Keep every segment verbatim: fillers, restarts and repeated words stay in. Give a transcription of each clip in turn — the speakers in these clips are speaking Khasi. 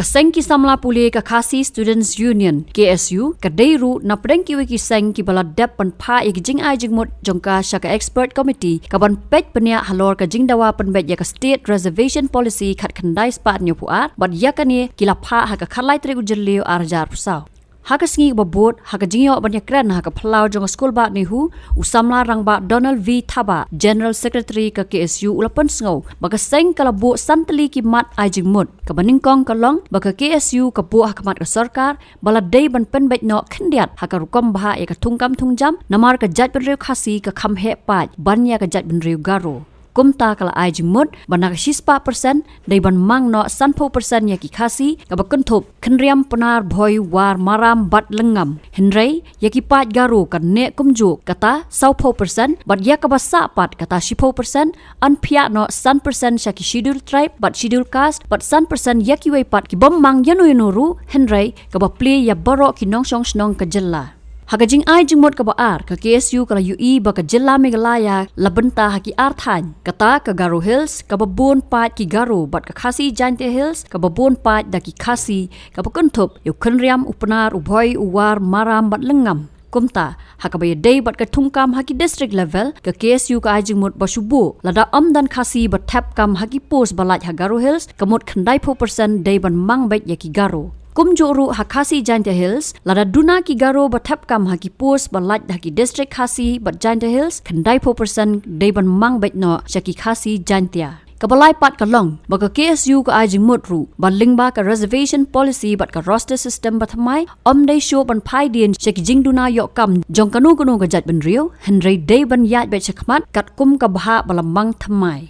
Ka seng ki samla pule ka Khasi Students Union, K S U, ka dei ruh na pdeng kiwei ki seng kiba la dep ban phah ïa ki jingai jingmut jong ka sha ka expert committee ka ban peit bniah halor ka jingdawa pynbeit ïa ka State Reservation Policy khatkhyndai spah hynñiewphew ar, bad ïa kane ki la phah ha ka khatlai tarik u Jylliew arhajar arphew saw. Ha ka sngi kaba bud, ha ka jingïoh ban ïakren ha ka phyllaw jong ka skulbah NEHU, u samla rangbah Donald V Thabah, General Secretary ka K S U, u la pynsngew ba ka seng ka la buh san tylli ki mat ai jingmut. Kaba nyngkong ka long ba ka K S U ka buh ha khmat ka sorkar ba la dei ban pynbeit noh khyndiat ha ka rukom bhah ïa ka thungkam thungjam, namar ka jaitbynriew Khasi ka kham heh paid ban ïa ka jaitbynriew Garo. Kumta ka la ai jingmut ba na ka shispah percent dei ban mang noh sanphew percent ïa ki Khasi, kaba kynthup Khynriam, Pnar, Bhoi, War, Maram bad Lyngngam. Hynrei ïa ki paid Garo kan neh kumjuh, kata sawphew percent, bad ïa kaba sah pat, kata shiphew percent, yn phiah noh san percent sha ki Scheduled Tribe bad Scheduled Caste, bad san percent ïa kiwei pat ki bym mang ïano ïano ruh, hynrei kaba plie ïa baroh ki nongshong shnong ka jylla. Ha ka jingai jingmut kaba ar, ka K S U ka la ïohi ba ka jylla Meghalaya la bynta ha ki ar thaiñ. Kata ka Garo Hills, kaba bun paid ki Garo, bad ka Khasi Jaintia Hills, kaba bun paid da ki Khasi, kaba kynthup ïa u Khynriam, u Pnar, u Bhoi, u War, Maram bad Lyngngam. Kumta, ha kaba ïadei bad ka thungkam ha ki district level, ka K S U ka ai jingmut ba shu buh, lada ym don Khasi ba thep kam ha ki post ba lait ha Garo Hills, ka mut khyndaiphew percent dei ban mang beit ïa ki Garo. Kumjuh ruh ha Khasi Jaintia Hills, lada duna ki Garo ba thep kam ha ki post ba lait ha ki district Khasi bad Jaintia Hills, khyndaiphew percent dei ban mang beit noh sha ki Khasi Jaintia. Kaba lai pat ka long ba ka K S U ka ai jingmut ruh ba lyngba ka reservation policy bad ka roster system bathymmai, ym dei shuh ban phai dien sha ki jingduna ïoh kam jong kano kano ka jaitbynriew, hynrei dei ban ïaid beit shakhmat katkum ka bhah ba la mang thymmai.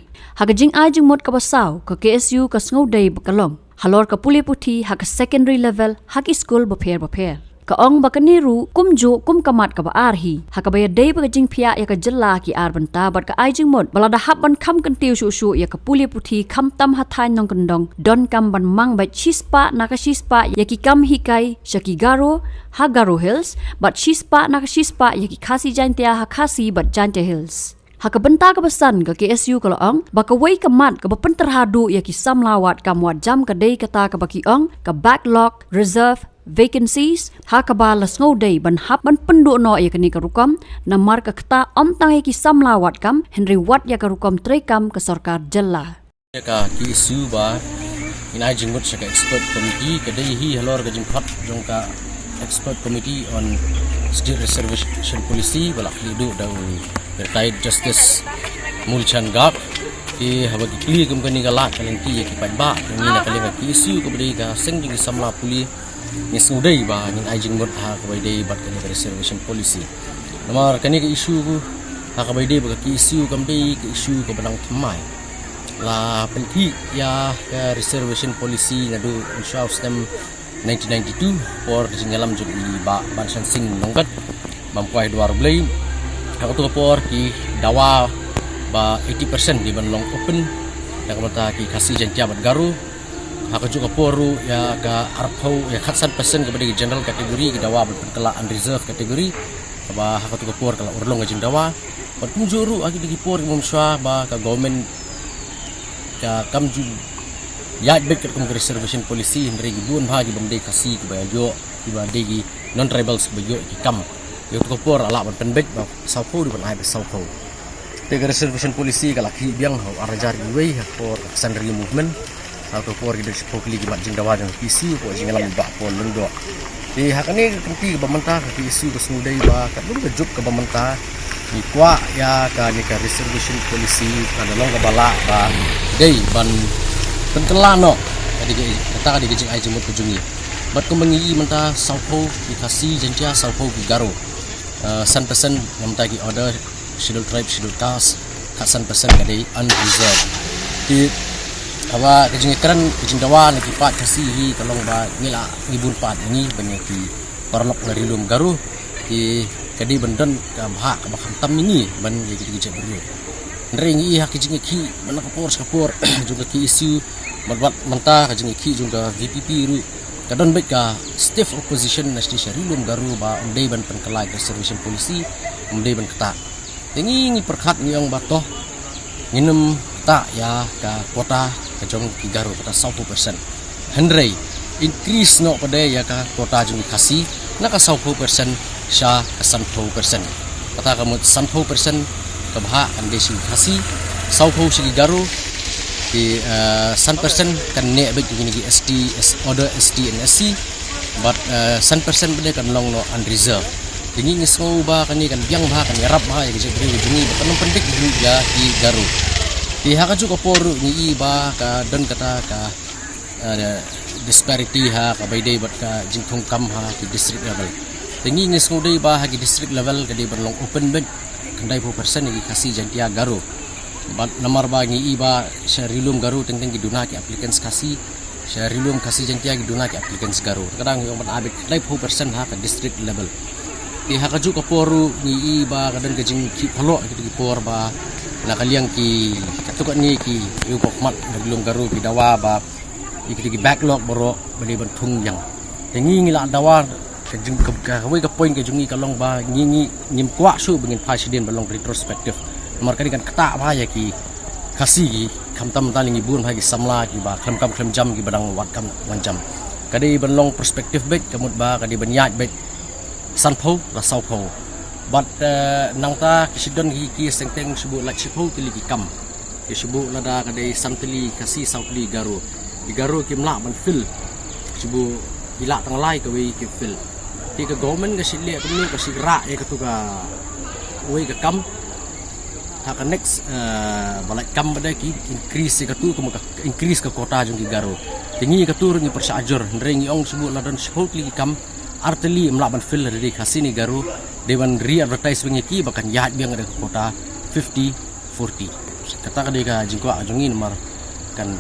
Ha ka jingai jingmut kaba saw, ka K S U ka sngewdei ba ka long halor ka pule puthi ha ka secondary level ha ki skul bapher bapher. Ka ong ba kane ruh kumjuh kum ka mat kaba ar hi, ha kaba ïadei bad ka jingphiah ïa ka jylla ha ki ar bynta, bad ka ai jingmut ba lada hap ban kham kyntiew shuh shuh ïa ka pule puthi khamtam ha thaiñ nongkyndong, donkam ban mang beit shispah na ka shispah ïa ki kam hikai sha ki Garo ha Garo Hills, bad shispah na ka shispah ïa ki Khasi Jaintia ha Khasi bad Jaintia Hills. Ha ka bynta kaba san, ka K S U ka la ong ba kawei ka mat kaba pyntyrha duh ïa ki samla wad kam wad jam ka dei kata kaba ki ong ka backlog reserve vacancies, ha kaba la sngewdei ban hap ban pynduh noh ïa kane ka rukom, namar ka kata ym tang ïa ki samla wad kam, hynrei wat ïa ka rukom treikam ka sorkar jylla. Ka K S U ba ngin ai jingmut sha ka expert committee, ka dei hi halor ka jingkhot jong ka expert committee on state reservation policy ba la khlieh duh da u retired Justice Moolchand Garg. Te haba ki khlieh kum kane ka lad ka lynti ïa ki paidbah, te ngi na ka liang ka K S U kaba dei ka seng jong ki samla pule, ngi sngewdei ba ngin ai jingmut ha kaba ïadei bad kane ka reservation policy. Namar kane ka issue ha kaba ïadei bad ka K S U kam dei ka issue kaba dang thymmai. La pynkhih ïa ka reservation policy naduh mynshuwa u snem nineteen ninety-two, por ka jingïalam jong i Bah Banshan Singh Nongbet, bam kwai dwar Blei. Ha kato ka por ki dawa ba eighty percent dei ban long open na ka bynta ki Khasi, Jaintia bad Garo. Ha kajuh ka por ruh ïa ka arphew, ïa khatsan percent kaba dei ki general category ki dawa ban pynkylla unreserved category. Kaba ha kato ka por ka la urlong ka jingdawa. Bad kumjuh ruh ha kine ki por ki mynshuwa ba ka government ka kam ju ïaid beit katkum ka reservation policy, hynrei ki bun bha ki bym dei Khasi kiba ïoh, kiba dei ki non-tribals kiba ïoh ki kam. Ïa kato ka por la lah ban pynbeit ba sawphew dei ban ai beit sawphew. Te ka reservation policy ka la khih biang ha u arhajar iwei ha ka por ka Ksan Ri movement. Ha kato ka por ki don shiphew tylli ki mat jingdawa jong ka K S U hapoh jingïalam i Bah Paul Lyngdoh. Te ha kane ka kynti kaba mynta ka K S U ka sngewdei ba katkum ka juk kaba mynta ngi kwah ïa kane ka reservation policy ka da long kaba lah ba dei ban pynkylla noh. Ka dei ka, kata ka dei ka jingai jingmut ka jong ngi. Bad kumba ngi ïohi mynta sawphew ki Khasi Jaintia, sawphew ki Garo. Uh, san percent na bynta ki other Scheduled Tribe, Scheduled Caste, khatsan percent ka dei unreserved. Te haba ka jingïakren, ka jingdawa na ki paid Khasi hi ka long ba ngi la, ngi bun paid ngi ban ïa ki paralok na Ri Lum Garo. Te ka dei ban don ka bhah kaba khamtam ïa ngi ban ïa ki, ki jaitbynriew. Hynrei ngi ha ka jingïakhih mynta ka por sha ka por jong ka K S U, bad bad mynta ka jingïakhih jong ka V P P ruh, ka don beit ka stiff opposition na shisha Ri Lum Garo ba ym dei ban pynkylla ka reservation policy, ym dei ban ktah. Te ngi, ngi pyrkhat ngi ong ba to ngin ym ktah ïa ka quota ka jong ki Garo, kata sawphew percent. Hynrei Increase noh pat de ïa ka quota jong ki Khasi na ka sawphew percent sha ka sanphew percent. Kata ka mut sanphew percent ka bhah kan dei sha ki Khasi, sawphew sha ki Garo, ki, eh, san percent kan neh beit ïa kine ki S T, S, other S T and S C, but, eh, san percent pat de kan long noh unreserved. Te ngi, ngi sngew ba kane kan biang bha, kan ïarap bha ïa ka jaitbynriew ka jong ngi ba kan ym pyndik ïa ki Garo. Te ha kajuh ka por ruh ngi i ba ka don kata ka, eh, disparity ha kaba ïadei bad ka jingthung kam ha ki district level. Te ngi, ngi sngew dei ba ha ki district level ka dei ban long open beit, khyndai phew percent ïa ki Khasi, Jaiñtia, Garo. Bad namar ba ngi i ba sha Ri Lum Garo teng teng ki duna ki applicants Khasi, sha Ri Lum Khasi Jaiñtia ki duna ki applicants Garo. Te ka dang ïoh ban ai beit khyndai phew percent ha ka district level. Te ha kajuh ka por ruh ngi i ba ka don ka jingkhih phalok ha kito ki por ba na ka liang ki, kato katne ki, ïa u khmat na Ri Lum Garo ki dawa ba ïa kito ki backlog baroh ba dei ban thung biang. Te ngi, ngi la dawa ka jing, ka, ka, kawei ka point ka jong ngi ka long ba ngi, ngi, ngim kwah shuh ba ngin phai shadien ba long retrospective. Namar kane kan ktah bha ïa ki Khasi, ki khamtam, tang ngi bun bha ki samla kiba khlem kam khlem jam, kiba dang wad kam wad jam. Ka dei ban long prospective beit, ka mut ba ka dei ban ïaid beit sanphew la sawphew. Bad, eh, nangta ki shu don ki, ki seng teng shu buh lait shiphew tylli ki kam. Ki shu buh lada ka dei san tylli Khasi, saw tylli Garo. Ki Garo kim lah ban fill. Shu buh ki lah tang lai kawei kim fill. Te ka government ka shu leh kumno, ka shu rah ïa kato kawei ka kam ha ka next, eh, ba lait kam pat de ki increase ïa kato, kumno ka increase ka quota jong ki Garo. Te ngi ïa kato ruh ngi pyrshah jur, hynrei ngi ong shu buh la don shiphew tylli ki kam, ar tylli ym lah ban fill, lada dei Khasi ne Garo, dei ban re-advertise biang ïa ki ba kan ïaid biang da ka quota fifty forty. Kata ka dei ka jingkwah jong ngi namar kan,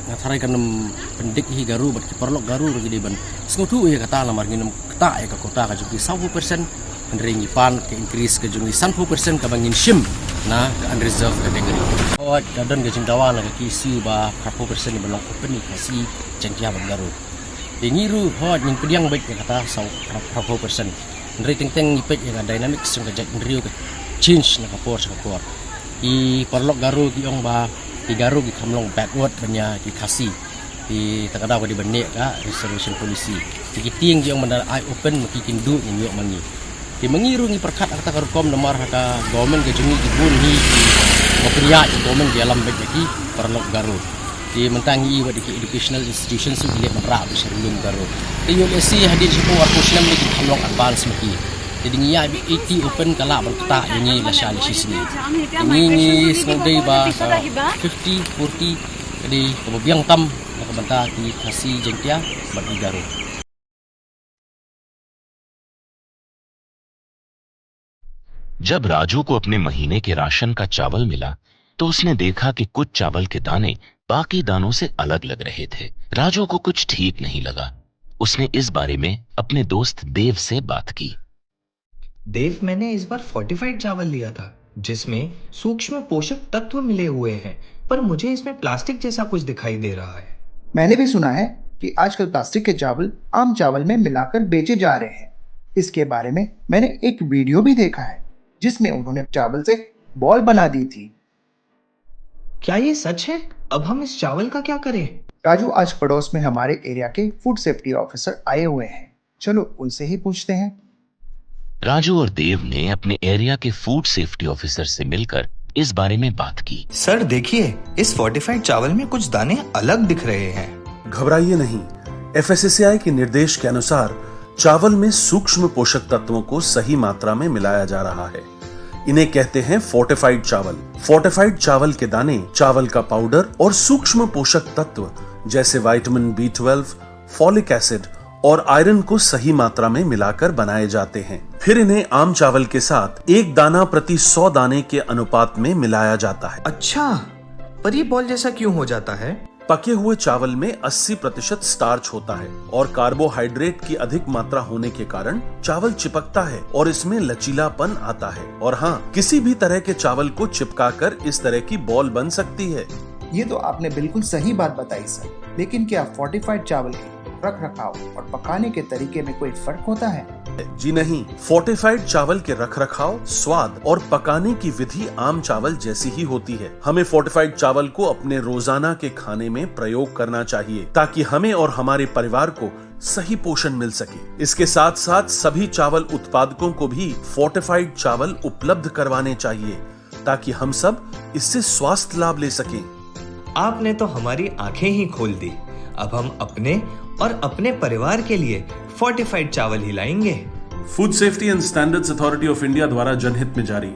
nga tharai kan ym pyndik hi Garo bad ki paralok Garo ruh ki dei ban sngewthuh ïa kata namar ngin ym ktah ïa ka quota ka jong ki sawphew percent, hynrei ngi pan ka increase ka jong ngi sanphew percent kaba ngin shim na ka unreserved category. Hooid, ka don ka jingdawa na ka K S U ba phraphew percent ba long open ïa ki Khasi, Jaiñtia bad Garo. Te ngi ruh hooid ngin pdiang beit ïa kata saw phraphew percent. Hynrei teng teng ngi peit ïa ka dynamics jong ka jaitbynriew ka change na ka por sha ka por. Ki paralok Garo ki ong ba ki Garo ki kham long backward ban ïa ki Khasi. Te kata ka daw ka dei ban neh ka reservation policy. Te ki tieng ki ong ban da eye open, ma ki kin duh ngin ïoh ma ngi. Te ma ngi ruh ngi pyrkhat ha kata ka rukom namar ha ka government ka jong ngi ki bun hi kiba pynïaid, ka government ki ïalam beit ïa ki paralok Garo. Te mynta ngi i wat ïa ki educational institutions ruh ki leh ban rah beit sha Ri Lum Garo. Te ïoh lehse hadien shiphew arphew snem ne kin kham long advance ma ki. Te dang ïa i ba eighty open ka lah ban ktah ïa ngi lashai lashisngi. Te ngi, ngi sngew dei ba ka fifty forty ka dei kaba biang tam na ka bynta ki Khasi Jaiñtia bad ki Garo. जब राजू को अपने महीने के राशन का चावल मिला, तो उसने देखा कि कुछ चावल के दाने बाकी दानों से अलग लग रहे थे। राजू को कुछ ठीक नहीं लगा। उसने इस बारे में अपने दोस्त देव से बात की। देव, मैंने इस बार फोर्टिफाइड चावल लिया था, जिसमें सूक्ष्म पोषक तत्व मिले हुए हैं, पर मुझे इसमें प्लास्टिक जैसा कुछ दिखाई दे रहा है। मैंने भी सुना है कि आजकल प्लास्टिक के चावल आम चावल में मिलाकर बेचे जा रहे हैं। इसके बारे में मैंने एक वीडियो भी देखा है, जिसमें उन्होंने चावल से बॉल बना दी थी। क्या ये सच है? अब हम इस चावल का क्या करें? राजू, आज पड़ोस में हमारे एरिया के फूड सेफ्टी ऑफिसर आए हुए हैं, चलो उनसे ही पूछते हैं। राजू और देव ने अपने एरिया के फूड सेफ्टी ऑफिसर से मिलकर इस बारे में बात की। सर, देखिए, इस फोर्टिफाइड चावल में कुछ दाने अलग दिख रहे हैं। घबराइए नहीं, एफएसएसएआई के निर्देश के अनुसार चावल में सूक्ष्म पोषक तत्वों को सही मात्रा में मिलाया जा रहा है। इन्हें कहते हैं फोर्टिफाइड चावल। फोर्टिफाइड चावल के दाने, चावल का पाउडर और सूक्ष्म पोषक तत्व जैसे vitamin B twelve, folic acid और आयरन को सही मात्रा में मिलाकर बनाए जाते हैं। फिर इन्हें आम चावल के साथ एक दाना प्रति सौ दाने के अनुपात में मिलाया जाता है। अच्छा, पर ये बॉल जैसा क्यों हो जाता है? पके हुए चावल में अस्सी प्रतिशत स्टार्च होता है और कार्बोहाइड्रेट की अधिक मात्रा होने के कारण चावल चिपकता है और इसमें लचीलापन आता है। और हाँ, किसी भी तरह के चावल को चिपकाकर इस तरह की बॉल बन सकती है। ये तो आपने बिल्कुल सही बात बताई सर, लेकिन क्या फोर्टिफाइड चावल के रख रखाव और पकाने के तरीके में कोई फर्क होता है? जी नहीं, फोर्टिफाइड चावल के रखरखाव, स्वाद और पकाने की विधि आम चावल जैसी ही होती है। हमें फोर्टिफाइड चावल को अपने रोजाना के खाने में प्रयोग करना चाहिए, ताकि हमें और हमारे परिवार को सही पोषण मिल सके। इसके साथ साथ सभी चावल उत्पादकों को भी फोर्टिफाइड चावल उपलब्ध करवाने चाहिए, ताकि हम सब इससे स्वास्थ्य लाभ ले सकें। आपने तो हमारी आंखें ही खोल दी। अब हम अपने और अपने परिवार के लिए फोर्टिफाइड चावल ही लाएंगे। Food Safety and Standards Authority of India द्वारा जनहित में जारी।